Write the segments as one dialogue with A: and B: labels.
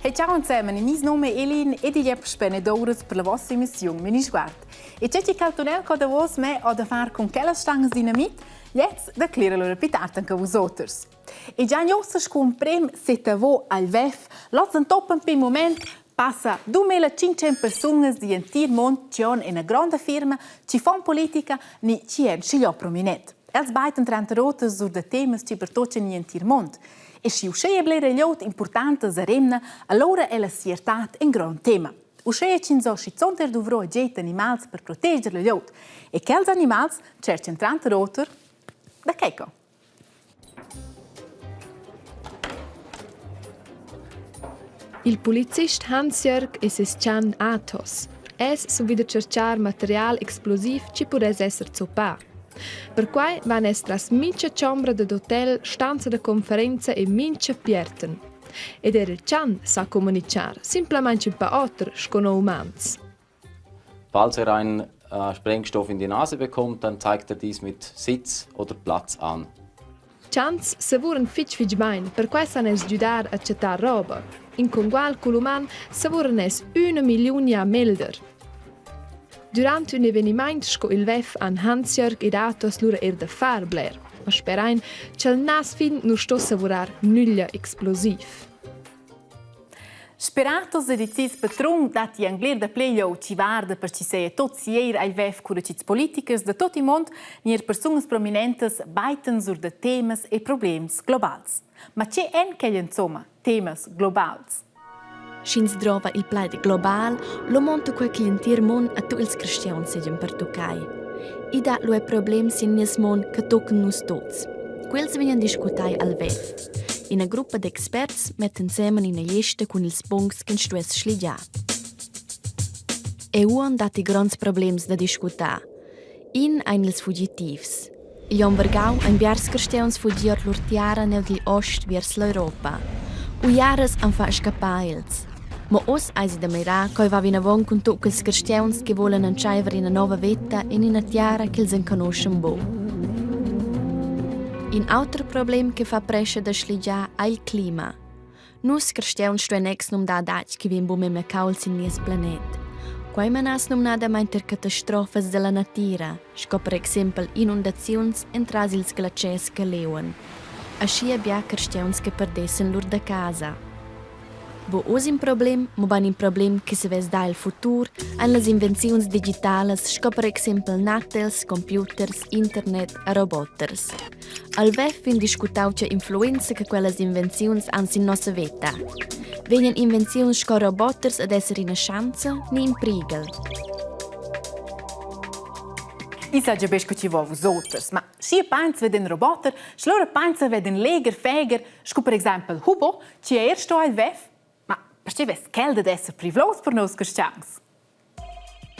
A: Hey, ciao insieme, il mio nome è Elin ed igl è puspè d'ouras per la vostra emissiun Minisguard. E c'è chi quel tunnel co davos me ho da far con quellas stangas dinamit? Jetzt declera lura più tardi anche vus oters. E già gnossa scu prem setavo al VEF, lots antoppen per moment passa 2500 persunas di entir mond chi han ina gronda firma, chi fan politica ni chi èn schigliò prominent. Els baiten tranter oters sur da temas chi pertoccan l'entir mond. E schi uschea blera glieud importanta sa remna, allora è la siertad in grond tema. Uschea ch'ins ho schizunt er duvrò agid animals per proteger la glieud. E quels animals tscherchan tranter oter da Keiko.
B: Il pulizist Hansjörg e ses chan Athos. Els sun vi da tscherchar material explosiv chi pudess esser zoppà. Perquai van els tras mincha chombra dad hotel, stanza da conferenza e mincha pierten. Ed eir il chan sa comunichar, simplamaing ün pa oter sco no umans.
C: Falls er einen äh, Sprengstoff in die Nase bekommt, dann zeigt er dies mit Sitz oder Platz an.
B: Chants savuran fich fich bain, perquai san els güdar a chattar roba. In congual cul uman savuran els üna milliunia melder. Durant ün evenimaint sco il WEF han Hansjörg ed Atos lura eir da far bler, ma sperain cha'l nas fin nu sto savurar nüglia explosiv.
A: Speratos ed ils patrun datti anc bler dapli glieud chi varda per chi saja tot sieir al VEF cura chi'ls politikers da tot il mond ni er persunas prominentas baitan sur da temas e problems globals. Ma che èn quels insomma, temas globals?
D: Sch'ins drova il plaid global, lu monta quei ch'igl entir mund a tut ils cristians seigien pertuccai. I dat lu era problems sin nies mund che tuccan nus tuts. Quels vegnan discutai al WEF. Ina gruppa d'experts metta ensemen ina gliesta cun ils puncts ch'ins stuess schligiar. E uonn datti gronds problems da discutar. In ein ils fugitivs. Igl onn vargau ein biars carstgauns fugi ord lur tiara neu digl ost viers l'Europa. Uiaras han fatg scappar els. Mo uss eisi da mirar co ei va vinavon cun tut quels carstgauns che vulan entscheiver ina nova veta en ina tiara ch'els enconuschan buc. In auter problem che fa prescha da schligiar ei il clima. Nus carstgauns stuein exnum dar adatg che vegn buc memia cauld sin nies planet. Quei menass numnadamein tier catastrofas dalla natira, sco per exempel inundaziuns entras ils glatschers che leuan. Aschia bia carstgauns che perdessen lur da casa. Bu oz in problem, mobein in problem che savess dar el futur, ein las invenziuns digitalas sco per exempel natels, computers, internet e roboters. Al WEF vegn discutau tgei influenza che quellas invenziuns han sin nossa veta. Vegnan invenziuns sco roboters ad esser ina schanza ni in prighel?
A: I sa già be sco chi vo vus oters, ma schi painsa ved ün roboter, sch'lura painsa ved ün leger feger, scu per exaimpel Hubo, chi eir sto al WEF, ma perche vess quel dad esser privlos per nus cristians?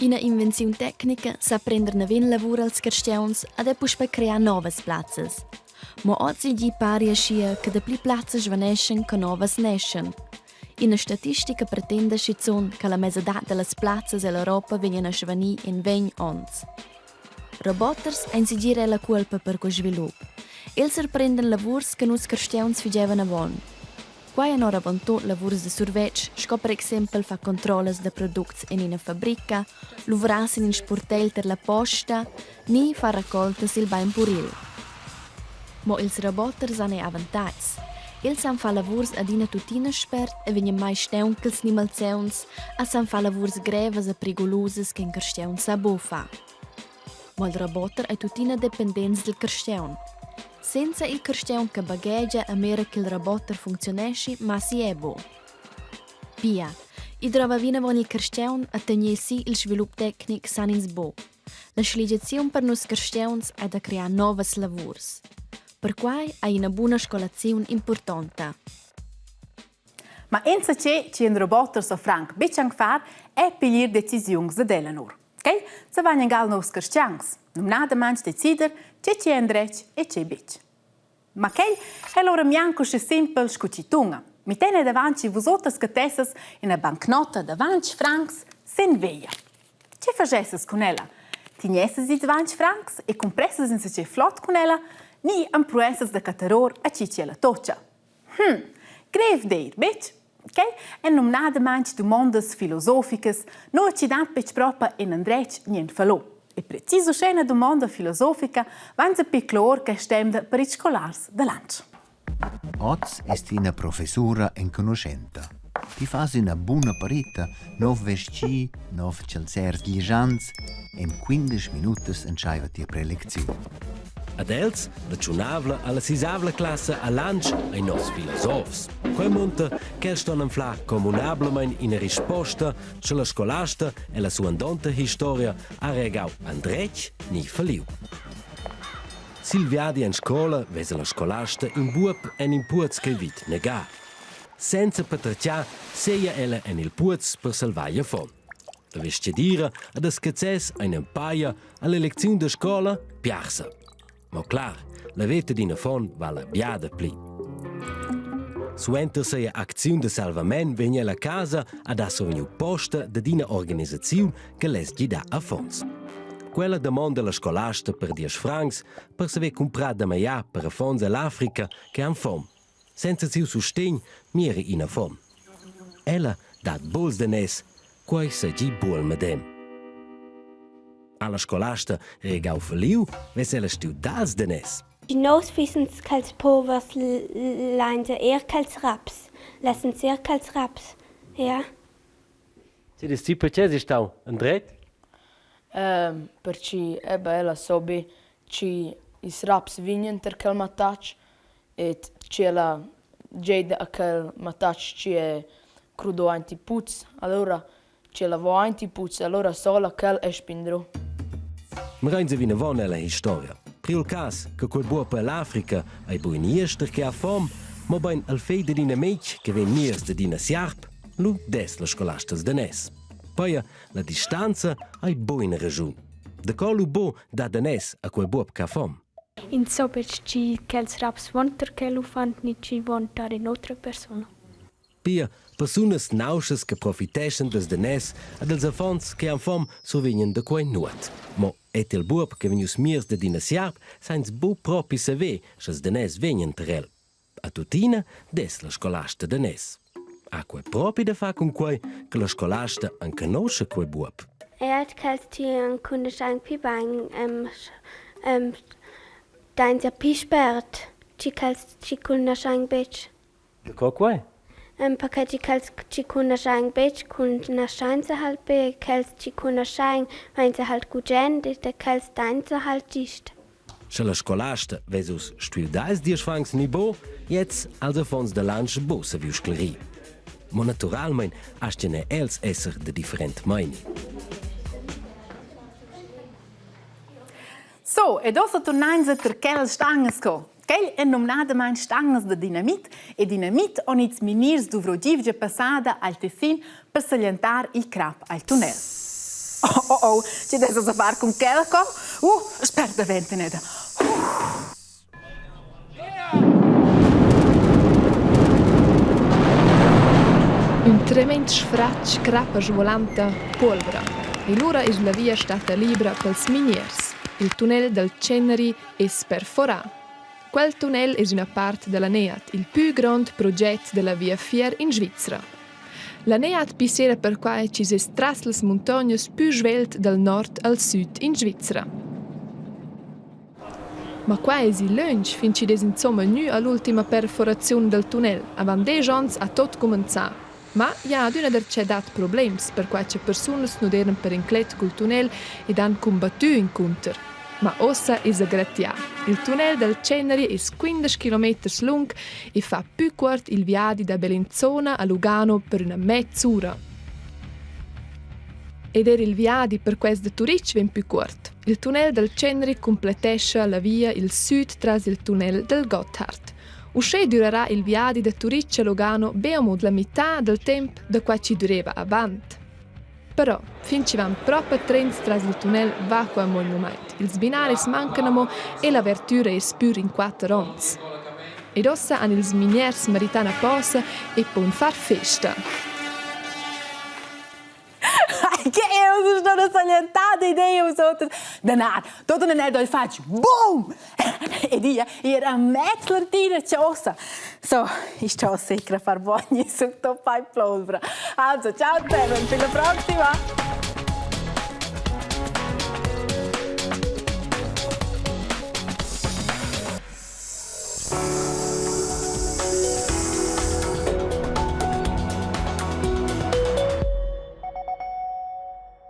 D: Ina invenziun tecnica sa prender naven lavur als carstgauns ed è puspei crear novas plazzas. Mo oz il di pari aschia che dapli plazzas svaneschan che novas neschan. Ina statistica pretenda schizun che la mesadad dallas plazzas ell'Europa vegnan a svanir en vegn onns. Roboters ein segir era la cuolpa per quei svilup. Els surprendan lavurs che nus carstgauns fagevan avon. Quai han oravontut lavurs da survetsch, sco per exempel far controllas da products en ina fabrica, luvrar sin in spurtegl ter la posta ni far raccoltas il bain puril. Mo ils roboters han er avantatgs. Els san far lavurs adina tuttina spert e vegnan mai staunchels ni malsauns, e san far lavurs grevas e prigulusas che in carstgaun sa buca far. Mo il roboter ei tuttina dependents dil carstgaun. Senza il carstgaun che baghegia e mira ch'il roboter funcziuneschi, massi è buc. Pia, i drova vinavon il carstgaun a tener si il svilup tecnic san ins buc. La schligiaziun per nus carstgauns ei da crear novas lavurs. Perquai ei ina buna scolaziun impurtonta.
A: Ma insatge che in roboter so franc betg anc far è piglier decisiuns dad Eleanor. Quei sa vagn angal novs carstgauns, numnadamain decider tge che è endretg e tge betg. Ma quel è allura mianc uschè simpel scu chi tunga. Mi tene davanti vus oters catessas ina bancnota da 20 francs sen veia. Tge fagesses cun ella? Tignesses ils 20 francs e cumpresses insatge flot cun ella, ni empruesses da cattar or a chi chi ella toccia? Hm, grev deir, betg? Quai èn numnadamain dumondas filosoficas, nua ch'i dat betg propa in endretg ni in fallò. E precis uschè ina dumonda filosofica vainsa pi clor che stemda per ils scolars da Lantsch.
E: Oz es ti ina professura enconuschenta. Ti fas ina buna parita, nov vestgì, nov chalzers glischants. En 15 minutas entschaiva tia prelecziun.
F: Ad els, la tschunavla alla sisavla classa a Lantsch ein nos filosofs. Quei munta ch'els ston anflar communablamein ina risposta, sche la scolasta e la suandonta historia ha regau andretg ni falliu. Sil viadi en scola vesa la scolasta in buob en in puoz ch'ei vid negar. Senza patertgar seia ella en il puoz per salvar igl affon. La vestgadira ad scazzess ein empaia all'elecziun da scola piarsa. Ma clar, la veta d'in affon vala bia dapli. Suenter sia acziun da salvament vegn el a casa ad ha survegniu posta dad ina organisaziun che less gidar affons. Quella damonda la scolasta per diesch francs per saver cumprar da magliar per affons ell'Africa che han fom. Senza siu sustegn mieri in affon. Ella dat buls daners, quei seigi buc il medem. Alla scolasta regau falliu vess ella stuiu dals daners.
G: Nos fissens quels povers lainsa er quels raps, lessens er quels raps, ja.
F: Ti dis ti perche es stau endret?
H: Perche eba ella so be chi ils raps vegnan ter quel mattatsch e tschella gieda a quel mattatsch chi è crudo aint il puz. Alura tschella vo aint il puz, alura sola quel è spindro.
F: Mirein se vinavon ella historia. Priu il cas che quei buob ell'Africa ei buc in jester che ha fom, mobein el fegl dad in amitg che vegn miers dad ina siarp, lu dess la scolasta els daners. Peia, la distanza ei buc ina raschun. Daco lu buc dar daners a quei buob che ha fom?
G: Ins so betg tgi ch'els raps von tar quel uffant ni tgi von tar in'otra persuna.
F: Pia persunas nauschas che profiteschan dals daners e dals affons che han fom survegnan da quei nuot. Mo et il buob che vegnius miers dad ina siarp sa ins buc propi saver, sch'ils daners vegnan per el. A tuttina dess la scolasta daners. Ha quei propi da far cun quei che la scolasta enconoscha quei buob?
G: Er quels ti enconuschan pli bain dainsa pli spert, ti quels ti cunoschan betg.
F: Co quei?
G: Perché ti quels ti cunoschan betg cunaschainsa halt be, quels ti cunoschan vainsa halt gugent e da quels dainsa halt gist.
F: Sche la scolasta vess uss stuiu dar ils diesch francs ni buc, gliez als affons da Lantsch buc saviu sclarir. Mo naturalmein astgan er els esser da different meini.
A: So, ed ossa turnainsa ter quellas stangas co. Quel è numnadamain stangas da dinamit e dinamit on ils miniers duvro givgia passada al Tessin per saglientar il crap al tunnel. Oh, oh, oh, che dess a far cun quel co? Sper davent neda.
B: Ün tremend sfratg crappa svolanta puolvra e lura es la via statta libra pels miniers. Il tunnel dal Ceneri es perforà. Quel tunnel es üna part da la NEAT, il pü grond proget da la viafier in Svizra. La NEAT pissera perquai chi's es tras las muntognas pü svelt dal nord al süd in Svizra. Ma qua esi lönch fin chi'd es insomma gnü a l'ultima perforaziun dal tunnel. Avant desch ons ha tuot cumanzà. Ma ja adüna darcheu dat problems, perquai cha persunas nu d'eiran perinclet cul tunnel ed han cumbattü incunter. Ma uossa esa gratià. Il tunnel dal Ceneri es 15 kilometers lung e fa pü cuort il viadi da Bellinzona a Lugano per üna mezz'ura. Ed eir il viadi per quels da Turitg vegn pü cuort. Il tunnel dal Ceneri cumplettescha la via il süd tras il tunnel dal Gotthard. Uschè dürarà il viadi da Turitg a Lugano be amo la mità dal temp da qua chi düreva avant. Però fin chi van propa trens tras il tunnel va qua amo ün mumaint. Ils binaris mancan amo e l'avertüra es pür in quatter ons. Ed uossa han ils miniers merità üna posa e pon far festa.
A: Che eu. Das ist una saglientada idea vus Danar, tot una neda il fatg boom! Ed ia era a mez l'entira chosa. So, ich sto sicher far bogni sut toppa in plolvra. Also, ciao zusammen, bis la prossima!